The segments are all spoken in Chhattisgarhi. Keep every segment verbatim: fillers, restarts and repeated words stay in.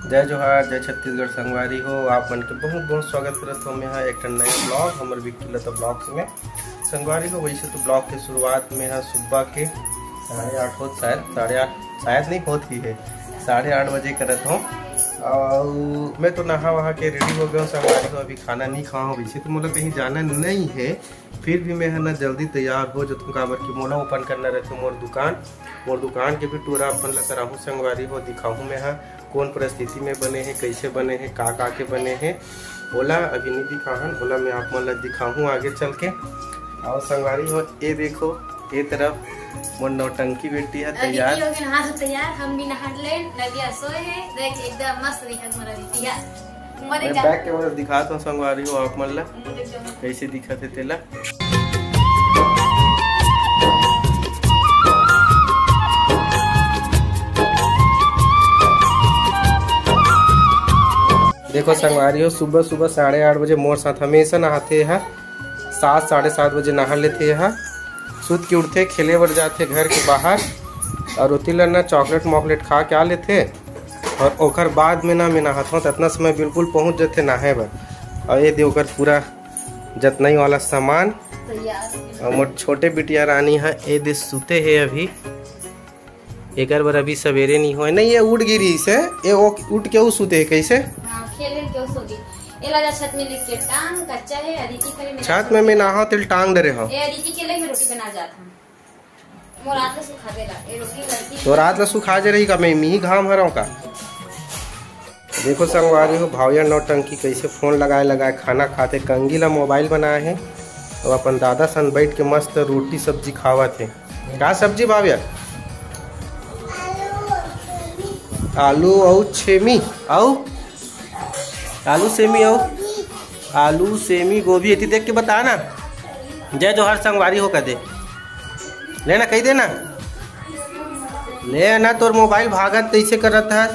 जय जोहार, जय छत्तीसगढ़ संगवारी हो। आप मन के बहुत बहुत स्वागत करत हो मैं हा एक ठन नया ब्लॉग, हमर विक्की लता ब्लॉग्स में। संगवारी हो, वैसे तो ब्लॉग के शुरुआत में हा सुबह के साढ़े आठ होत, शायद साढ़े आठ, शायद नहीं होत ही है, साढ़े आठ बजे करत हो। और मैं तो नहा वहा के रेडी हो गया हूँ संगवारी हो, अभी खाना नहीं खावा हूँ। वैसे तो मोला कहीं जाना नहीं है, फिर भी मैं हा ना जल्दी तैयार हो जथूँ, काबर कि मोला ओपन करना रहथे मोर दुकान। मोर दुकान के भी टूर आप मन ला कराहूँ संगवारी हो, दिखाहूँ मैं हा कौन परिस्थिति में बने हे, कैसे बने हे, का का के बने हे, ओला अभी नहीं दिखाहन, ओला मैं आप मन ला दिखाहूँ आगे चल के। और संगवारी हो, ये देखो, ये तरफ मोर नौटंकी बेटी है अदिति तैयार। हो गए नहा धो तैयार, हम भी नहा ले, नदिया सोए है, देख एकदम मस्त दिखत मोर अदिति है। मैं बैक कैमरा दिखात हूँ संगवारी हो आप मन ला, कैसे दिखत है तेला। देखो संगवारी हो, सुबह सुबह साढ़े आठ बजे मोर साथ हमेशा नहाथे हा, सात, साढ़े सात बजे नहा लेथे हा, सुत के उठथे, खेले बर जाथे घर के बाहर, और ओती ल ना चॉकलेट मॉकलेट खा के आ लेथे, और ओकर बाद में ना मैं नहात हूँ, तो इतना समय बिल्कुल पहुँच जाथे नहाए बर। और ये दे ओकर पूरा जतनाई वाला सामान। तैयार। और मोर छोटे बिटिया रानी है, ये दे सुते है अभी, एकर बर अभी सवेरे नहीं होए। नहीं, ये उठ गिरी से, ये ओ-, उठ के उ सुते है कैसे? हाँ, खेल खेल के उ सो गई। ये ला जा छत में लिख के टांग, कच्चा है, अदिति करे मेरा छत में मैं नहा तेल टांग दे रहे हो। ये अदिति के लिए मैं रोटी बना जाता हूँ। मोर हाथ में सुखा देला, ये रोटी लड़की तो रात ला सुखा जे रही का, मैं मिही घाम हरव का? देखो संगवारी हो, भाविया नौटंकी कैसे फोन लगाए लगाए खाना खाथे। कंगी ला मोबाइल बनाए हे, तो अपन दादा सन बैठ के मस्त रोटी सब्जी खावत हे। का सब्जी भाविया? आलू अउ छेमी, अउ आलू सेमी अउ आलू सेमी गोभी। एती देख के बता ना, जय जोहार संगवारी हो कह दे। ले ना, कही दे ना, ले ना, तोर मोबाइल भागत तैसे करत है।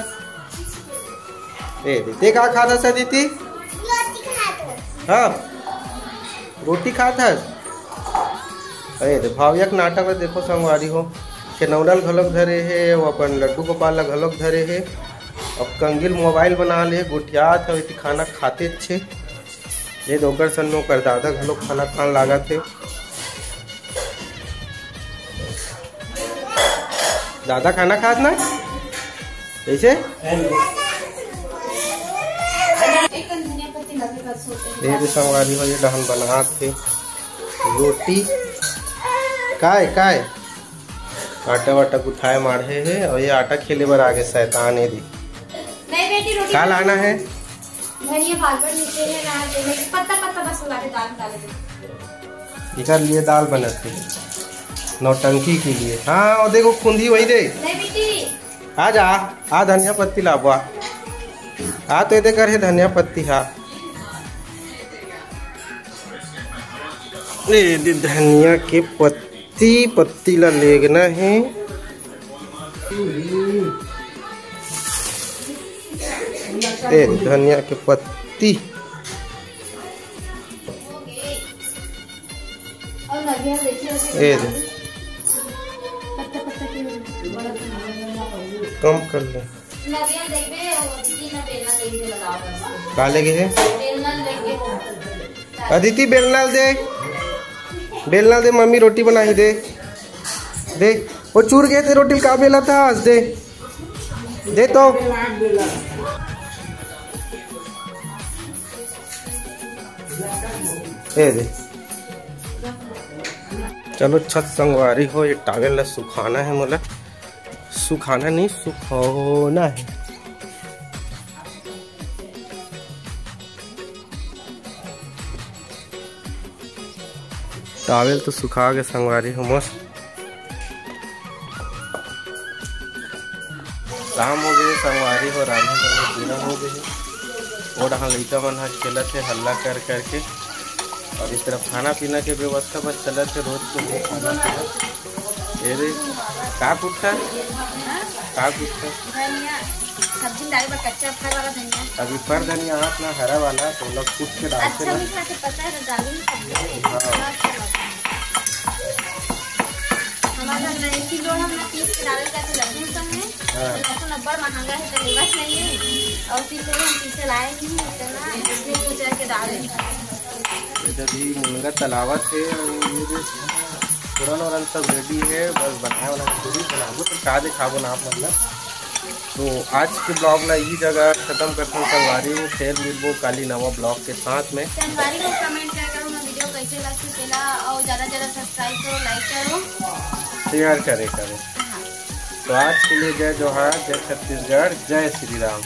ए, ते का खात हस अदिति? हाँ, रोटी खात हस। अरे रे, भाविया के नाटक में देखो संगवारी हो, खेनौना ल घलोक धरे हे, वो अपन लड्डू गोपाल ला घलोक धरे हे। अब कंगी ल मोबाइल बना ले, गोठियात हे, खाना खाते छे। ये दे ओकर सन में ओकर दादा घलोक खाना खान लागत हे। दादा खाना खात ना? कैसे? ये भी संगवारी हो, ये डहन बनात हे रोटी। काय, काय? आटा वाटा गुथाए माढ़े हे, और ये आटा खेले बर आगे शैतान, ये दी। नहीं बेटी, रोटी का लाना है? धनिया बार बार नीचे है ना, तो मैं पत्ता पत्ता बस ला के दाल डाल दे। इधर लिए दाल बनत है नौटंकी के लिए। हाँ, और देखो खुंदी वही दे। नहीं बेटी। आ जा, आ धनिया पत्ती लाबो, आ। आ तो एदे कर हे धनिया पत्ती, हाँ। ए दे धनिया के पत्ती, पत्ती ला लेगना हे। ए धनिया के पत्ती। ए दे। कम कर ले। का लेगे हे? अदिति, बेलना दे, बेलना दे, मम्मी रोटी बनाही दे, दे। वो चूर गए थे रोटी, का बेला था आज? दे, दे तो। ए दे। चलो, छत संगवारी हो, ये टॉवेल ला सुखाना है मोला। सुखाना नहीं, सुखोना है। टॉवेल तो सुखा के संगवारी हो मस्त। शाम हो गए संगवारी हो, रांधे बर में बेरा हो गए। वो डहां लइका मन ह खेलत हे हल्ला कर करके, और इस तरफ खाना पीना के व्यवस्था बस चलत हे रोज के लिए खाना पीना। ये रे, का कुटता? का कुटता? धनिया, सब्जी में डाले बर कच्चा फर वाला धनिया। अभी फर धनिया हाथ ना हरा वाला, तो लोग कूट के डालते अच्छा ना। मीठा के पता है, तो डालू नहीं सब्जी में। हाँ। अच्छा लगता है। हमारा घर में एक किलो हम ना पीस के डाले जाते लहसुन संग में। हाँ। तो लहसुन अब्बड़ महंगा है, तो लेवत नहीं है। टाइम नहीं होता ना, इसलिए सोचा कि डाल दें। इधर भी मुनगा तलावत हे और ये जो पूरन वरन सब रेडी हे, बस बनाए वाला पूरी बनाबो तो का दिखाबो ना आप मन ला। तो आज के ब्लॉग ला इही जगह खत्म करथन संगवारी हो, फिर मिलबो काली नवा ब्लॉग के साथ में। संगवारी हो कमेंट किया करो ना, वीडियो कैसे लगी तेला और ज्यादा ज्यादा सब्सक्राइब करो, लाइक करो। शेयर करे करो। हाँ। तो आज के लिए जय जोहार, जय छत्तीसगढ़, जय श्री राम।